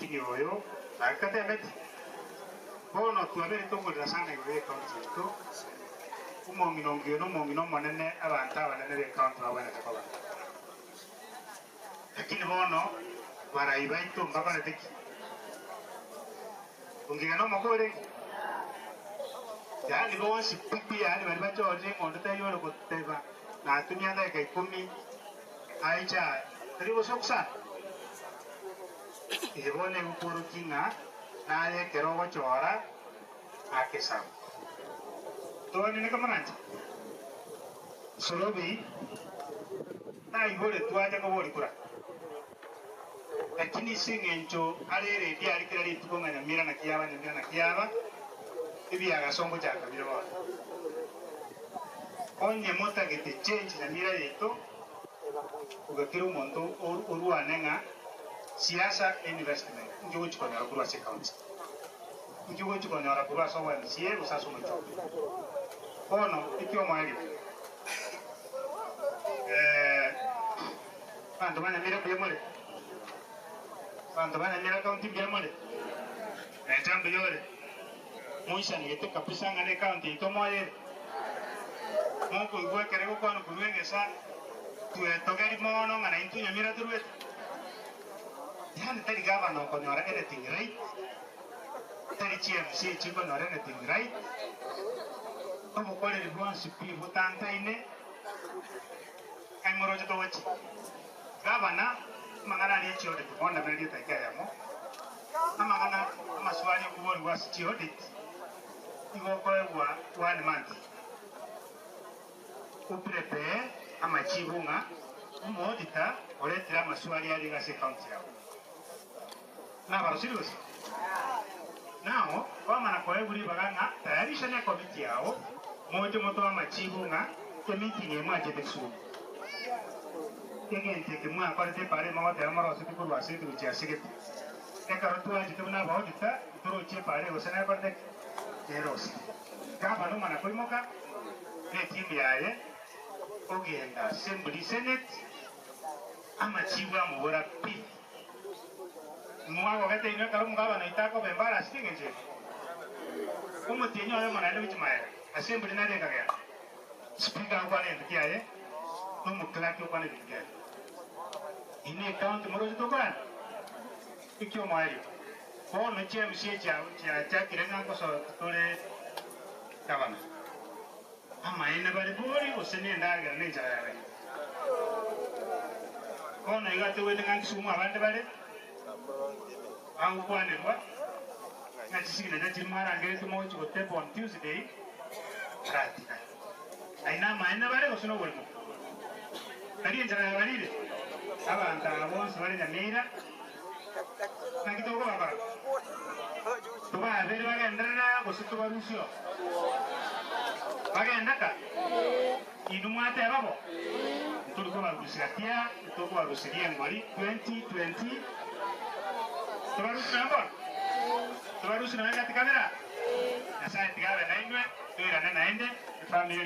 Lakini oyo gaki tatemeti. Bono twabeire tokorera sana igoro y'ecounty yaito, omong'ina ongiya nomong'ina omonene abanto abanene b'ecounty babwenerete koba. Lakini bono barai baito mbakorete ki? Ongiga nomoko orenge? Yaani bonsi pi pi yaani baria bachorire ng'a onde taiyo ore goteba natumia dakika ikomi aiche aa, tari obosoku sana? Eye bono egokworokia ng'a naye ekero ogochora akesabu. Twaneneke moranche? Sorobi taiboretwe ache koboria kura. Lakini ase engencho are eredi aria kera rituko ng'a Nyamira naki yaba, Nyamira naki yaba, ebiagaso ngochaka bire bono. Onye motagete change Nyamira yaito, iga kera omonto orwane ng'a siasa ne investment inki ogochi konyora korwa ase ecounty, inki ogochi konyora korwa ase obo MCA gose ase omochumbe. Bono ekiomoerio eh. Abanto ba Nyamira mbuya more? Abanto ba Nyamira county mbuya more? Encha mbuya ore? Moisanegete kabisa ng'a ne county yaito moyere? Mokoigwa ekero egokwanwa korwa egesa, twetogeri mono ng'a naintwe Nyamira torwete? Yaani tari gavana okonyora anything right, tari chi MCA chikonyora anything right, obokoreri bwonsi pi botantaine. Ng'ai moroche togochia? Gavana, amang'ana aria e chiaudit mondemererie etaika eyemo, amang'ana amaswali okoborigwa ase chiaudit igo okoegwa one month oprepare amachibu ng'a omoauditor oretire amaswali aria iga ase ecounty yao. Nabarosiri gose? Nao kwamana koegwa ribaga ng'a tayarisha ne committee yao moche motoe amachibu ng'a emeeting eye mwachete Kisumu. Egento eke mwakorete epara ime goteba moroseti korwa ase ete gochia ase gete. Ekero twachete buna aba auditor ntorochie epara eye gose nekorete ki? Nerosire. Gavana omana koimoka ne etimu yaye ogenda assembly senate amachibu amobora pi. Mwagogete inwe ekero omogabana oito akoba embarasi engencho eye? Omotienyi oyomo naende gochia magega, assembly nere ekagenda. Speaker agokwana egento kiaye, na omoclerk okwana ebinto biaye. Inwe ecounty moroche tokorana? Ekiomoerio, bono chi MCA chiachakire ng'a ngosoa tore gavana. Amaene bare bori gose nendagera na enchara yabaire. Bono igo atoigwete ng'a Kisumu abande bare bagokwanerwa ng'a chisignature chiria mwarangeretie mogochia goteba on Tuesday baratiga. Ayio namaene bare gose noborimo? Tari enchara yabarire? Abanto aba bonsi bare Nyamira naki tokobakora? Tobabere bagenderere gose tobarusie oo? Bagende ka? Inwe mwateba bo? Ntori kobarusia tia, ntokobarusiria engori 2020 Tobarusie nonya mbono? Tobarusie nonya gati kabere aa? Nyasae tiga abe nainwe, toirane naende, efamiri.